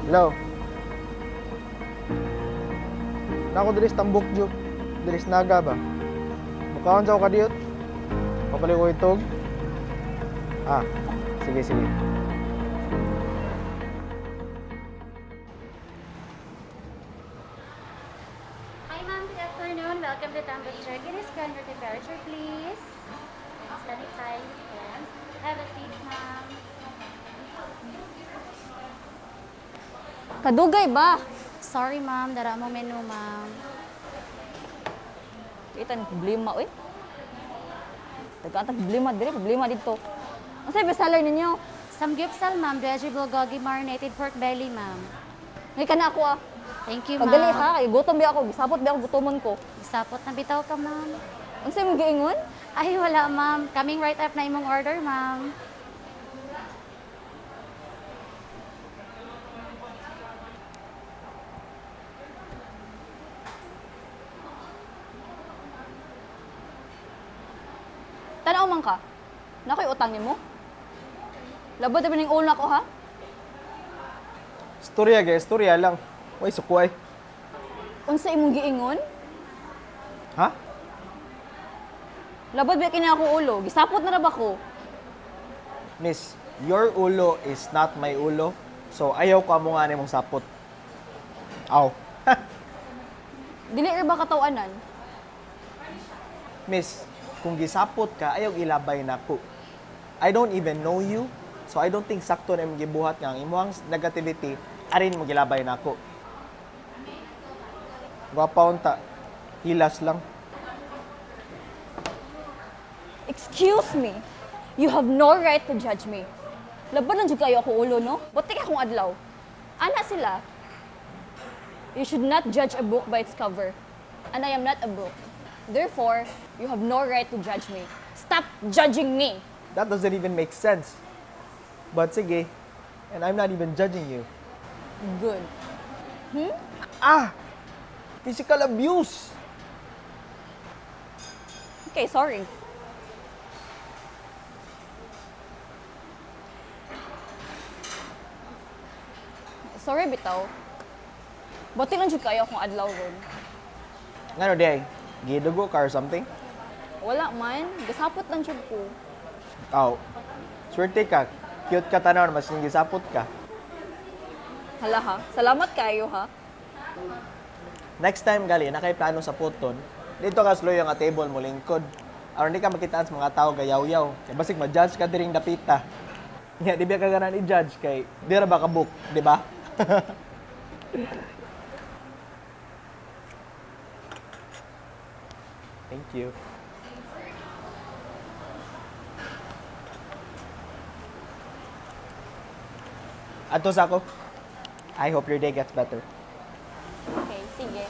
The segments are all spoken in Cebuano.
Hello. Nako diri sa Tambuk Ju. Diri sa Naga ba? Mukaon sa ako kadiyot. Papalit ko itog. Ah, sige sige. Hi, ma'am. Good afternoon. Welcome to Tambuk Jerky. Scan your temperature, please. Sanitize hands. Have a seat, ma'am. Kadugay ba? Sorry, ma'am. Dara mo menu, ma'am. Kita ni problema oy. Taga problema dire, problema dito. Unsay best seller ninyo? Samgyupsal, ma'am. Veggie bulgogi marinated pork belly, ma'am. Ngay kana ako ah. Thank you, ma'am. Pagdali ha, kay gutom biya ako, gisapot biya ako gutomon ko. Sapot na bitaw ka, ma'am. Unsay imong giingon? Ay, wala, ma'am. Coming right up na imong order, ma'am. Tan-aw man ka. Nakoy utang nimo. Labot na ning ulo ko ha. Istorya guys, istorya lang. Way sukuay. Unsa imong giingon? Ha? Labot biya kini ako ulo, gisapot na ra ba ko? Miss, your ulo is not my ulo. So ayaw ko amo nga nimong sapot. Aw. Dili ra ba katawanan? Miss, kung gisapot ka, ayaw ilabay nako. I don't even know you, so I don't think sakto na imong gibuhat nga ang imong negativity arin mo gilabay nako. Gwapa unta, hilas lang. Excuse me. You have no right to judge me. Laban lang jud kayo ako ulo, no? Buti ka akong adlaw. Ana sila. You should not judge a book by its cover. And I am not a book. Therefore, you have no right to judge me. Stop judging me! That doesn't even make sense. But sige, and I'm not even judging you. Good. Ah! Physical abuse! Okay, sorry. Sorry, bitaw. Buti lang jud kayo akong adlaw ron. Ngano day? Gidugo ka or something? Wala man, gasapot lang jud ko. Aw. Swerte ka. Cute ka tanaw, mas gisapot ka. Hala ha, salamat kayo ha. Next time gali, na kay plano sa puton, dito ka slow yung table mo lingkod. Aron di ka makitaan sa mga tao gayaw-yaw. Kay basig ma-judge ka diring dapita. Nya di ba ka ganan i-judge kay di ra ba ka book, di ba? Thank you. Ato sa ako. I hope your day gets better. Okay, sige.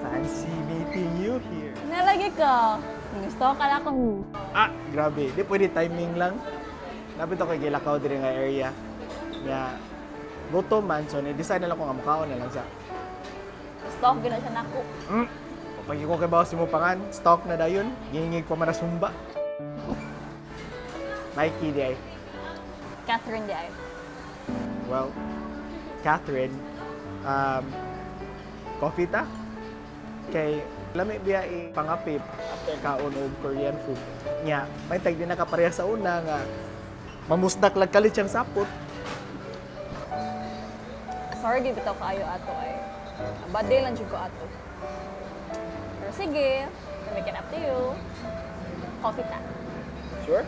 Fancy meeting you here. Nalagi ka. Gusto ka na akong. Ah, grabe. Di pwede timing lang. Lapit ako kay Gilakaw diri nga area. Nga gutom man so ni-decide na lang ko nga mukaon na lang sa. Gusto ko gina siya nako. Pag ko kay bawas mo pangan, stock na dayon, gihingig pa man na sumba. Mikey di ay. Catherine di ay. Well, Catherine, coffee ta? Kay lami biya i pangapip after kaon og Korean food. Nya, may tag di nakapareha sa una nga mamusdak lang kalit siyang sapot. Sorry, di bitaw kaayo ato ay. Bad day lang jud ko ato. Pero sige, to make it up to you. Coffee ta. Sure?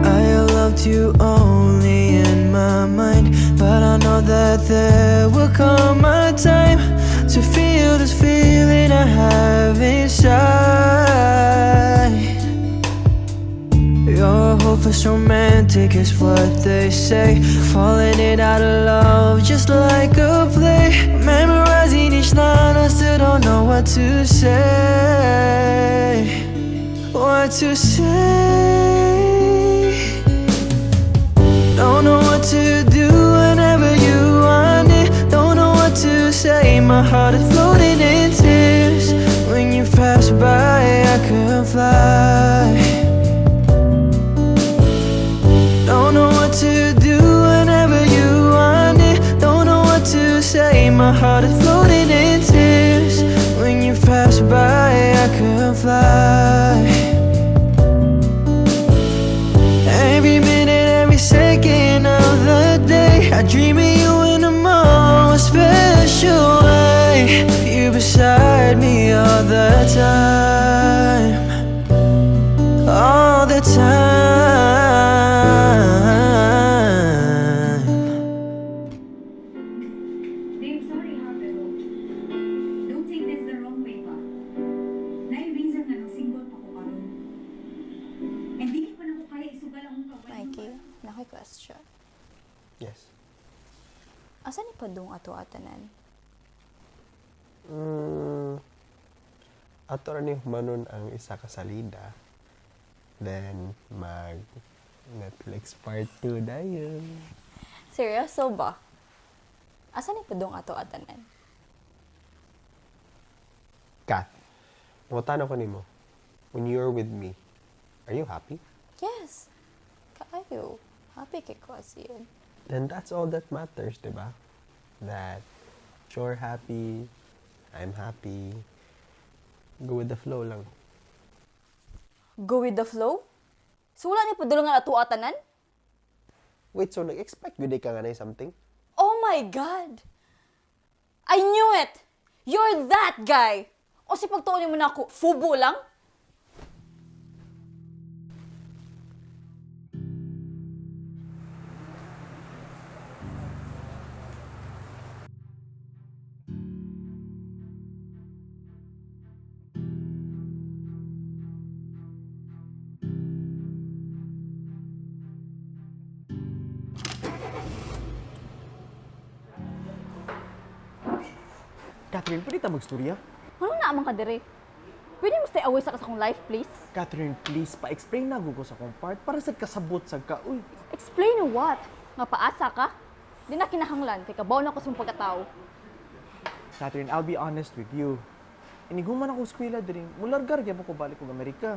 I loved you only in my mind, but I know that there will come a time to feel this feeling I have inside. You're Hopeless romantic is what they say. Falling in out of love just like a play. Memorizing each line, I still don't know what to say. What to say. Don't know what to do whenever you want it. Don't know what to say. My heart is floating in tears. When you pass by, I could fly. Don't know what to do whenever you want it. Don't know what to say. My heart is floating in tears. When you pass by, I could fly. Every minute, every second of the day, I dream of you in the most special way. You beside me all the time, all the time. Babe, sorry ha, pero don't take this the wrong way ba? Naay reason nga nang single pa ko karon. And dili pa nako kaya isugal ang akong kaway. Mikey, naa koy question. Yes. Asa ni padung ato atanan? Ato ra ni humanon ang isa ka salida. Then mag Netflix part 2 dayon. Seryoso ba? Asa ni padung ato atanan? Kath, mangutana ko nimo. When you're with me, are you happy? Yes. Kaayo. Happy kay ko as in. Then that's all that matters, di ba? That you're happy, I'm happy. Go with the flow lang. Go with the flow? So wala ni padulungan ato atanan? Wait, so nag-expect gud ka nga na something? Oh my God! I knew it! You're that guy! O si pagtuon mo na ako, fubo lang? Catherine, pwede ta magstorya? Ano na amang ka dire? Pwede mo stay away sa akong life, please? Catherine, please, pa-explain na ko sa akong part para sad kasabot sad ka. Uy, Explain what? Nga paasa ka? Di na kinahanglan, kay kabaw na ko sa imong pagkatao. Catherine, I'll be honest with you. Iniguman ako eskwela diri, mulargar gyud ko balik og Amerika.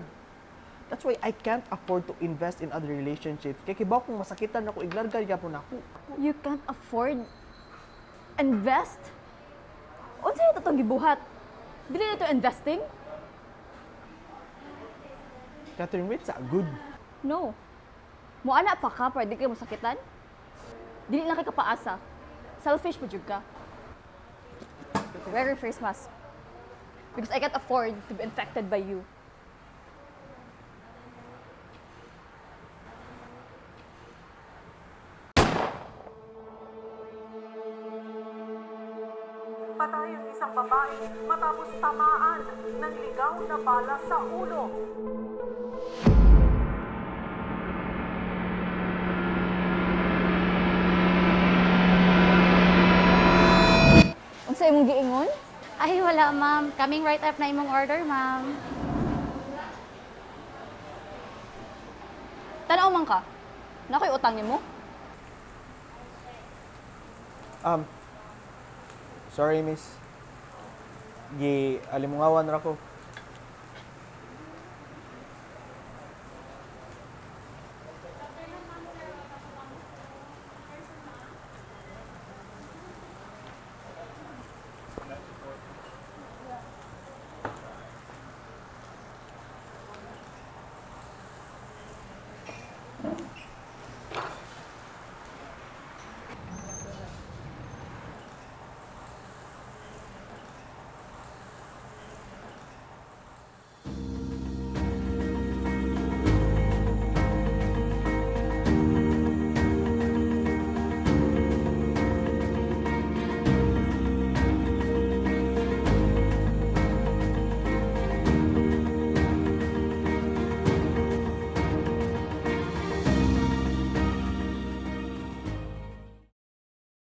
That's why I can't afford to invest in other relationships. Kay kibaw kung masakitan ako, iglargar gyapon ako. You can't afford invest? Unsa ito itong gibuhat? Dili na ito investing? Catherine, wait sa good. No. Muana pa ka para di ka masakitan? Dili lang kay kapaasa. Selfish po jud ka. Wear your face mask. Because I can't afford to be infected by you. Patay ang isang babae matapos tamaan ng ligaw na bala sa ulo. Unsa imong giingon? Ay, wala, ma'am. Coming right up na imong order, ma'am. Tanaw man ka. Nakoy utang nimo? Sorry, miss. Gi alimungawan ra ko.